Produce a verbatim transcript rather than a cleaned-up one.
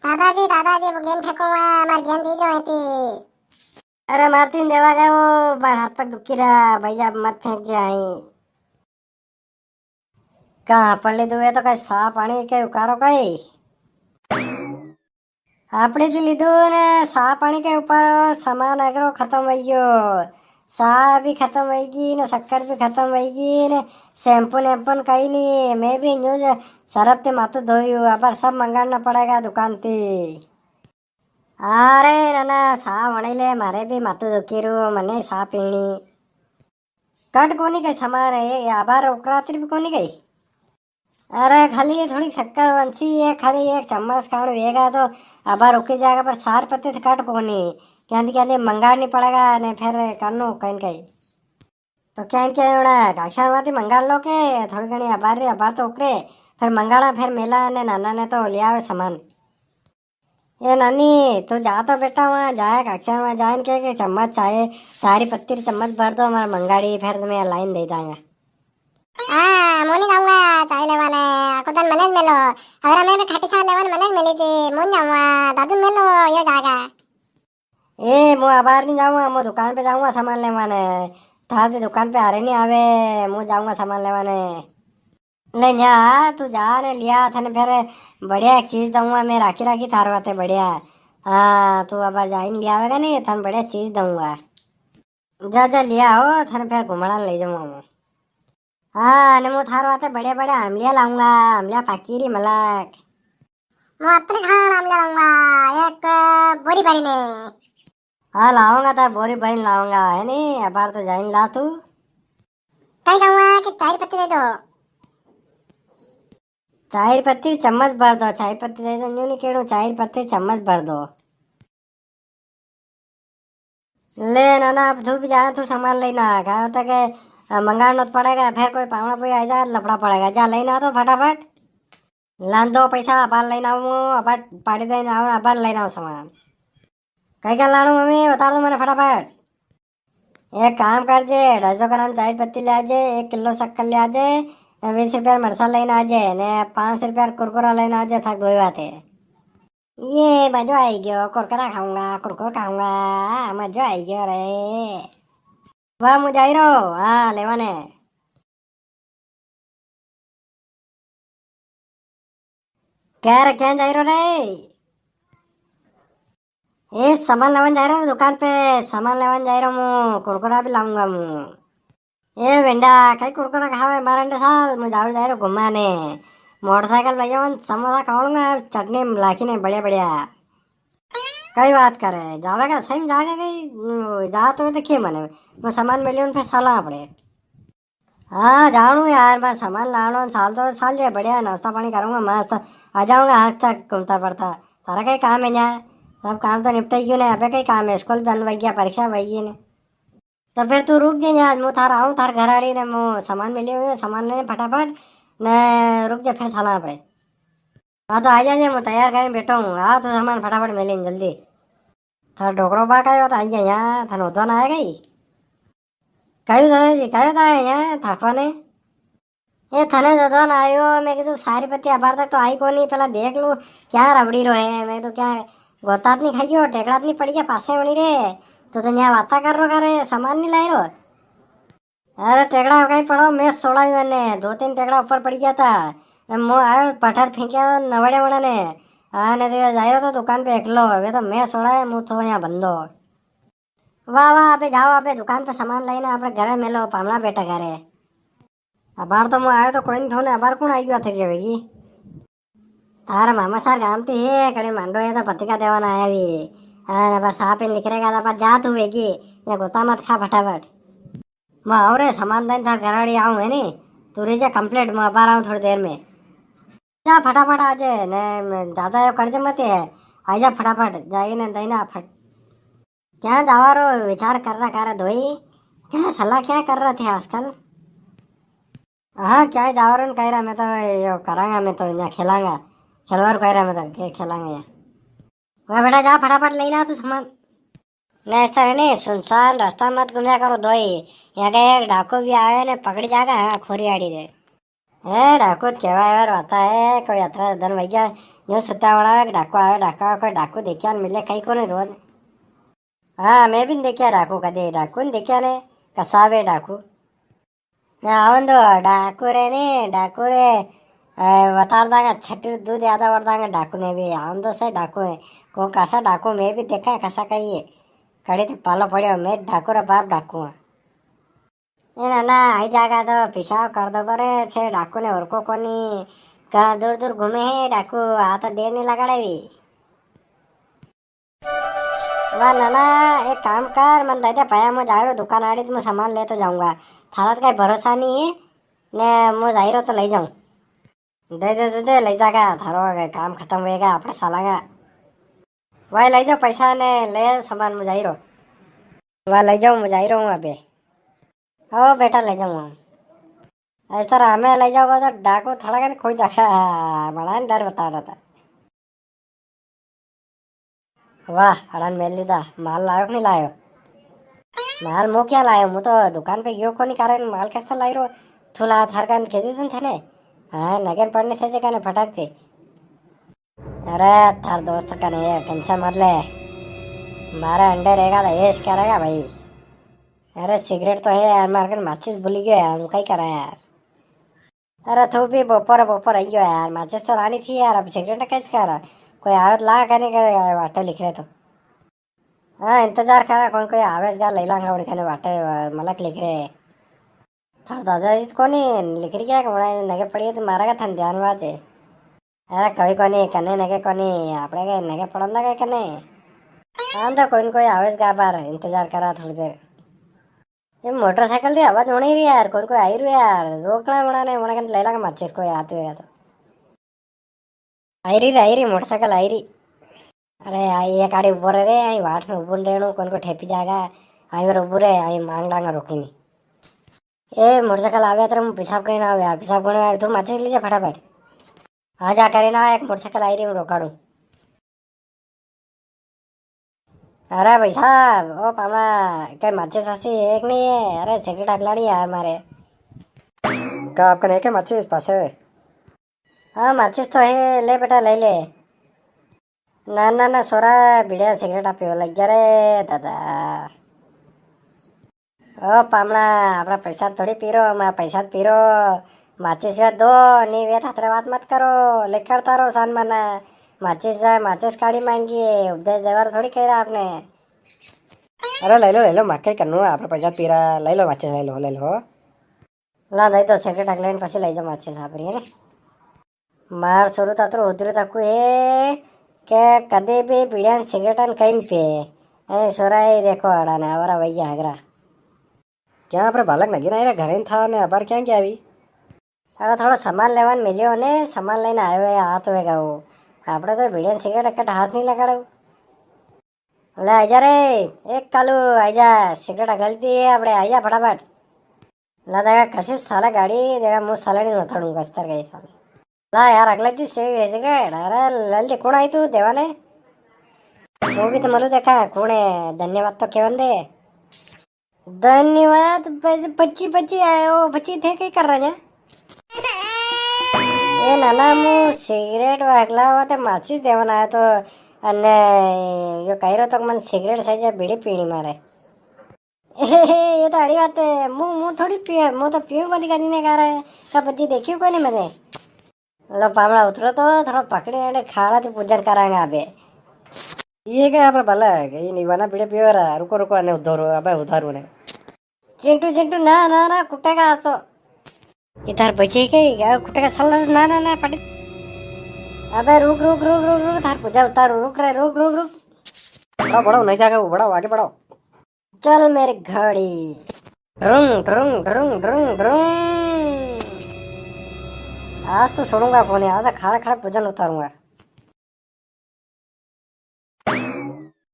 दादाजी, दादाजी, वो गेंद फेंको हुआ है, हमारी गेंद दीजो है ती। अरे मारती न देवा गया वो, मार हाथ पग दुखी रहा, भाई जा मत फेंक जे आई। कहाँ पड़ ले दुए तो कई सा पानी के उकारो कई। आपणे जी लीधो ने सा पानी के ऊपर सामान अगरो खत्म हो गयो। सा भी खत्म होगी ने शक्कर भी खत्म होगी ने शैम्पू नैम्पू कई नी। मैं भी न्यू ज सरफ ते माथो धोयू, अबार सब मंगाना पड़ेगा दुकान ते। अरे नाना, सा वणे ले, मारे भी माथो दुखी रू, मने सा पीनी। कट कोनी कई सामान है, ये अबार उकराती भी कोनी कई। अरे खाली ये थोड़ी शक्कर वंशी है, खाली एक चम्मच खाण वेगा तो अबार उकी जाएगा, पर सार पत्ती तो कट कोनी। क्यांदी क्यांदी मंगानी पड़ेगा, ने फिर करनो कई न कई। तो क्या इनके उड़ा काक्षा माती मंगा लो के, थोड़ी घणी अबार रे, अबार तो उकरे, फिर मंगाना, फिर मेला ने नाना ने तो ले आवे सामान। ए नानी, तू जा तो बेटा, वहाँ जाए काक्षा, वहाँ जाए के, के चम्मच चाय, सारी पत्ती री चम्मच भर दो, हमारे मंगाड़ी, फिर तुम्हें लाइन दे दांगा। हाँ, मु नी जाऊंगा चाय लेवाने, आको दन मने ज मेलो। अगर मैं भी खाटी सा लेवाने मने ज मेली थी, मु नी जाऊंगा, दादू मेलो, यो जागा। ए, मु अबार नी जाऊंगा, मु दुकान पे जाऊंगा सामान लेवाने। थार ते दुकान पे हारे नी आवे, मु जाऊंगा सामान लेवाने। ले न्या, तू जा ने लिया, थने फिर बढ़िया एक चीज दूंगा मैं, राखी राखी थार वाते बढ़िया। हाँ, तू अबार जाइन लिया आवेगा नी, थने बढ़िया चीज दूंगा। जा, जा लिया हो, थने फिर घुमाड़ा ले जाऊंगा मैं। हाँ, ने मु थार वाते बढ़िया बढ़िया आमलिया लाऊंगा, आमलिया पाकी री मलक। मु अतरी खान आमलिया लाऊंगा, एक बोरी भरी ने। हाँ, लाऊंगा, तार बोरी भरी लाऊंगा, है नी? अबार तो जाइन ला तू। कई कहूंगा कि चाय पत्ती दे दो। चाय पत्ती चम्मच भर दो, चाय पत्ती दे दो, न्यू नी केणो, चाय पत्ती चम्मच भर दो। ले नाना, अब तू भी जा, तू सामान लेना, कहा था कि, अ, मंगाना तो पड़ेगा, फिर कोई पावणा कोई आ जाए, लफड़ा पड़ेगा। जा, लेना तो फटाफट। लान दो पैसा, अबार लेना आऊं, अबार पाड़ी देना आऊं, अबार लेना आऊं सामान। कई क्या लाणू मम्मी, बता दो मने फटाफट। एक काम करजे, ढाई सौ ग्राम चाय पत्ती ले आजे, एक किलो शक्कर ले आजे, ने बीस रुपया मरसा लेने आजे, ने पाँच रुपया कुरकुरा लेने आजे, थाक दोई बात है। ये मजो आई गयो, कुरकुरा खाऊंगा, कुरकुर खाऊंगा, मजो आई गयो रे। वाह, मु जाई रो, हाँ, लेवाने। क्या रे, क्या जाई रो रे? ए, सामान लेवन जाई रो दुकान पे, सामान लेवन जाई रो मु, कुरकुरा भी लाऊंगा मु। ए वेंडा, कई कुरकुरा खावे मारंडे साल, मु जाऊ जाई रो घुमाने। मोटरसाइकिल पे जाऊं, समोसा खाऊंगा, चटनी लाखी ने बढ़िया बढ़िया। कई बात करे, जावेगा सही में जाके कई, जा तो देखिए मने, मु सामान मिलियो फिर साला आपड़े। हाँ, जाणू यार, मैं सामान लाणो, साल तो साल जे बढ़िया नाश्ता पानी करूंगा, मस्त आ जाऊंगा आज तक घूमता पड़ता। थारा कई काम है न्या? सब काम तो निपटाई गयो ने, अबे कई काम है, स्कूल बंद हो गया, परीक्षा हो गई ने। तो फिर तू रुक जे न्या, मु थारा आऊं, थार घर आड़ी ने मु सामान मिले हुए, सामान लेने फटाफट ने रुक जे, फिर साला आपड़े। हाँ, तो आ जा, जा, मु तैयार करने बैठो हूँ। आ, तू सामान फटाफट मिले जल्दी। थारा डोकरो बा का तो आई गया यहाँ, थाने उद्वान आया गई। कहो दादाजी, कहो था यहाँ थाकवा ने। ए, थाने उद्वान आयो, मैं कीधु सारी पत्ती अबार तक तो आई कोनी, पहला देख लूं, क्या रबड़ी रो है, मैं तो क्या गोता तो नहीं खाइयो, टेकड़ा तो नहीं पड़ गया पासे होनी रे, तो, तो यहाँ वाता कर रो, करे सामान नहीं लाई रो। अरे टेकड़ा कई पड़ो, मैं सोड़ा ही मैंने, दो तीन टेकड़ा ऊपर पड़ गया था। ए, मु आयो पठार फेंक्या नवड़े वणा ने। आ, ने तो जाई रो तो दुकान पे एकलो, वे तो मैं सोड़ा है, मु तो यहाँ बंदो। वाह, वाह, अबे जाओ, अबे दुकान पे सामान लाइने आपणे घरे मेलो, पामणा बेटा घरे। अबार तो मु आयो तो कोई नहीं थो ने, अबार कौन आई गयो थे वेगी? तारा मामा सार गाम ती है, कड़े मांडो है तो पत्रिका देवाना आया भी। हाँ, पर साहब इन लिख रहेगा, पर जा तू वेगी, ये गोता मत खा फटाफट। मैं आओ रे, सामान देन थार घराड़ी आऊं है नी, तू रह जा complete, मैं अबार आऊं थोड़ी देर में। जा फटाफट आ जे, ने ज्यादा यो कर जे मत है, आ जा फटाफट, जाइए ने देना फट। क्या जावा रो विचार कर रहा, कर दोई? क्या सलाह क्या कर रहे थे आजकल? हाँ, क्या जावा रो कह रहा, मैं तो यो करांगा, मैं तो यहाँ खेलांगा, खेलवार कह रहा, मैं तो के खेलांगा यहाँ। वाह बेटा, जा फटाफट लेना तू सामान। ने इस तरह ने सुनसान रास्ता मत घूमया करो दोई, यहाँ का एक डाकू भी आवे ने पकड़ जागा, हाँ, खोरी आड़ी दे। ए, डाकू तो केवा यार आता है, कोई अतरा दन वई गया, न्यू सुता वाला है, डाकू आवे, डाकू आवे, कोई डाकू देखिया न मिले, कई कोनी रोज। हाँ, मैं भी नी देखिया डाकू कदे, डाकू नी देखिया ने, कसा वे डाकू। ने आवन दो, डाकू रे ने, डाकू रे, ए, वतार दांगा, छठी दूध ज्यादा वर दांगा डाकू ने भी, आवन दो से डाकू ने, को कसा डाकू मैं भी देखा, कसा कई है, कड़ी तो पालो पड़ियो, मैं डाकू रे बाप डाकू हाँ। ए नाना, आई जागा तो पेशाब कर दो करे, थे डाकू ने ओरको कोनी, घणा दूर दूर घूमे है डाकू, आ तो देर नी लगाड़े भी। वाह नाना, एक काम कर, मन दे दे पया, मु जाई रो दुकान आड़ी तो मु सामान ले तो जाऊंगा। थारा तो कई भरोसा नी है, ने मु जाई रो तो ले जाऊं। दे दे दे दे, ले जागा, थारो काम खत्म होएगा, आपणे साला का। वाह, ले जाओ पैसा ने ले सामान, मु जाई रो। वाह, ले जाओ, मु जाई रो हूँ अबे। ओ बेटा, ले जाऊँ हूँ। इस तरह हमें ले जाओगा तो डाकू थड़ा के खोई जागा, बड़ा डर बता रहा था। वाह, अड़न मेल लीधा, माल लायो कि नी लायो? माल मु क्या लायो, मु तो दुकान पे गयो कोनी, कारण माल कैसा लाई रो? थूला थार कान के जूसन थे ने। हाँ, नगन पड़ने से जे काने फटाक दे। अरे, थार दोस्त कने है, टेंशन मत ले। मारा अंडे रहेगा तो ऐश करेगा भाई। अरे, सिगरेट तो है यार, मारे कने माचिस भूली गयो यार, मु कई करा यार। अरे, तू भी बपोर बपोर आई गयो यार, माचिस तो लानी थी यार, अब सिगरेट कैसे कर? कोई आवत ला कने करे यार, वाटे लिख रहे तो। हाँ, इंतजार करा, कोई कोई आवेगा, ले लांगा उनके ने वाटे, मलक लिख रहे। थार दादाजी तो कोनी लिख रही क्या, कमरा नगे पड़ी है तो मारा का थन ध्यान बात है। अरे कोई कोनी, कने नगे कोनी, आपणे के नगे पड़ंदा के कने। हाँ तो कोई न कोई आवेगा बार, इंतजार करा थोड़ी देर। ये मोटरसाइकिल री आवाज होनी रही यार, कोई न कोई आई रही यार, रोकना बड़ा ने, बड़ा के ले लांगा माचिस कोई आते हुए तो। आई री रे, आई री, मोटरसाइकिल आई री। अरे, आई एक आड़ी उबो रे रे, आई वाट में उबो नी रेणु, कोन को ठेपी जागा। आई वर उबो रे, आई मांग लांगा रोकी नी। ए, मोटरसाइकिल आवे तेरे, मु पेशाब करी ना आवे यार, पेशाब करने यार, तू माचिस लीजे फटाफट। हाँ, जा करे ना, एक मोटरसाइकिल आई री, मु रोकाड़ू। अरे भाई साहब, ओ पामणा, कई माचिस आसी है कि नी है? अरे, सिगरेट अगलानी है यार मारे। का आपका नहीं क्या माचिस पासे? हाँ, माचिस तो है, ले बेटा, ले ले। ना, ना, ना, सोरा, बीड़िया सिगरेट आप पीवा लग गया रे, दादा। ओ पामणा, आपरा पैसा थोड़ी पीरो, मारा पैसा पीरो। माचिस वे दो, नी वे थातरे बात मत करो, लेकर तारो सान माना। माचिस जाए, माचिस काढ़ी मांगी, उपदेश देवार थोड़ी कह रहा आपने। अरे ले लो, ले लो, माके कन्नू, आपरा पैसा पीरा, ले लो, माचिस ले लो, ले लो। ला, दई दो, सिगरेट अगले ने पाछे ले जाओ, माचिस आप रही है ना। मार सोरू तो अतरो उधर तक है के कदे भी बीड़िया ने सिगरेट ने कई नी पिए। ए सोरा, ये देखो आड़ा ने, आवारा वई हगरा। क्या आपरे बालक नगीना रे घरे था ने अबार क्या गया अभी? अरे थोड़ो सामान लेवान मिलियो ने, सामान लेने आयो है, हाथ होएगा वो। आपने तो बीड़िया ने सिगरेट कट हाथ नी लगाड़ो। ले आजा रे, एक कालू आजा, सिगरेट गलती है आपणे, आजा फटाफट। ला देखा कसी साला गाड़ी, देखा मु साला नी उतारूंगा, अस्तर गई साले। ला यार, अगला जी से, सिगरेट, अरे लल्दी कुण आई तू देवाने? वो भी तो मलू देखा, कुण है, धन्यवाद तो केवन दे। धन्यवाद, बच-, बच्ची, बच्ची आयो, बच्ची थे कई कर रहा जा? ए नाना, मु सिगरेट वागला हुआ ते माचिस देवन आया तो, अने यो कह रहा तो मन सिगरेट से जे बीड़ी पीनी मारे। ये तो अड़ी बात है, मु, मु थोड़ी पिए, मु तो पीऊ बंद करने का रहा है, का बच्ची देखी कोनी मैंने। लो पामणा उतरो तो थोड़ा पकड़े अड़े खाड़ा ते पूजन करांगा अबे। ये क्या आपरा भला है, ये निवाना पीड़े पियो रहा, रुको, रुको, अने उधारो, अबे उधारो ने। चिंटू, चिंटू, ना, ना, ना, कुटेगा आज तो। ये थार बचे के, यार, कुटेगा साला, ना, ना, ना, पड़ी। अबे रुक, रुक, रुक, रुक, रुक, थार पूजा उतारो, रुक रे, रुक, रुक, रुक। बढ़ाओ, बढ़ाओ, नहीं जाएगा वो, बढ़ाओ, आगे बढ़ाओ। चल मेरी घोड़ी। ड्रुंग, ड्रुंग, ड्रुंग, ड्रुंग, ड्रुंग। आज तो छोड़ूंगा कोनी, आज तो खड़ा खड़ा पूजन उतारूंगा।